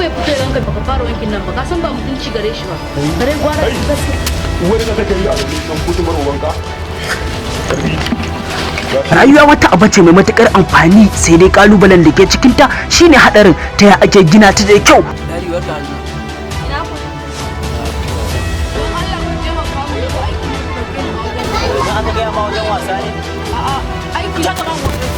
fa ya fito ya ganka baka fara wankin nan ba, ka san ba mutunci gare shi ba. Kare gwara gaskiya. Wani ka take yi a cikin kutumar ubanka. Rayuwa wata abu ce mai matukar amfani, sai dai kalubalen da ke cikinta shine hadarin ta ya ake gina ta da kyau. Don Allah ku taimaka mu ko aiki ne ku dauke ni a wajen. Aka gaya ma wajen wasa ne? A'a, aiki ya ka ban wajen.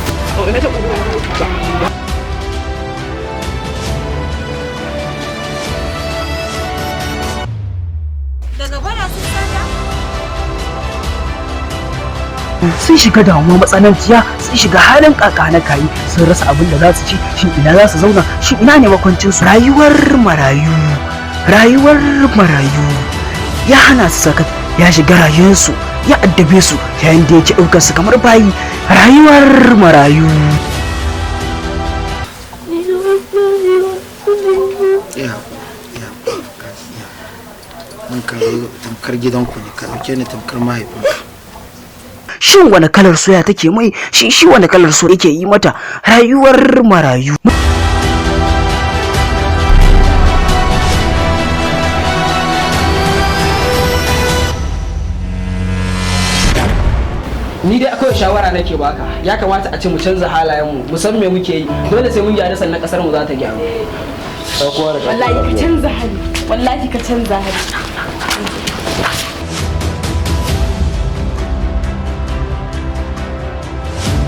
Daga bara sun sata? Sun shiga damuwa matsananciya, sun shiga halin kaka na kayi, sun rasa abin da za su ci. Shin ina za su zauna? Shin ina ne makwancin su? Rayuwar marayu, rayuwar marayu ya hana su sakat, ya shiga rayuwarsu, ya addabe su yayin da yake ɗaukar su kamar bayi. Rayuwar marayu. Ya ya ya, mun ka zo tamkar gidanku ne, ka dauke ni tamkar mahaifinka. Shin wani kalar soya take mai? Shin shi wani kalar so yake yi mata? Rayuwar marayu. Ni dai akwai shawara nake baka, ya kamata a ce mu canza halayenmu, mu san me muke yi. Dole sai mun gyara sannan kasar mu za ta gyaru. Wallahi ka canza hali. Wallahi ka canza hali.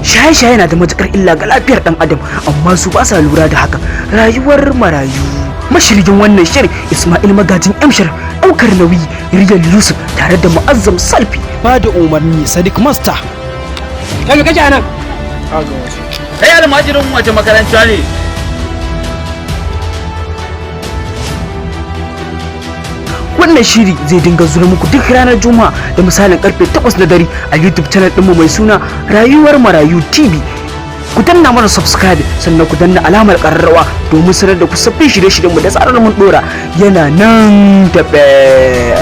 Shaye-shaye na da matukar illa ga lafiyar dan adam, amma su ba sa lura da haka. Rayuwar marayu. Mashirgin wannan shirin Ismail Magajin Yamshar, daukar nauyi Riyal Yusuf tare da Mu'azzam Salfi. Ba da umarni Sadiq Master. Kai, me kake anan? Kai almajirin wace makaranta ne? Wannan shiri zai dinga zuwa muku duk ranar Juma'a da misalin karfe 8 na dare a YouTube channel ɗinmu mai suna Rayuwar Marayu TV. Ku danna mana subscribe, sannan ku danna alamar ƙararrawa domin sanar da ku sabbin shirye-shiryenmu da tsarar mun dora. Yana nan tafe.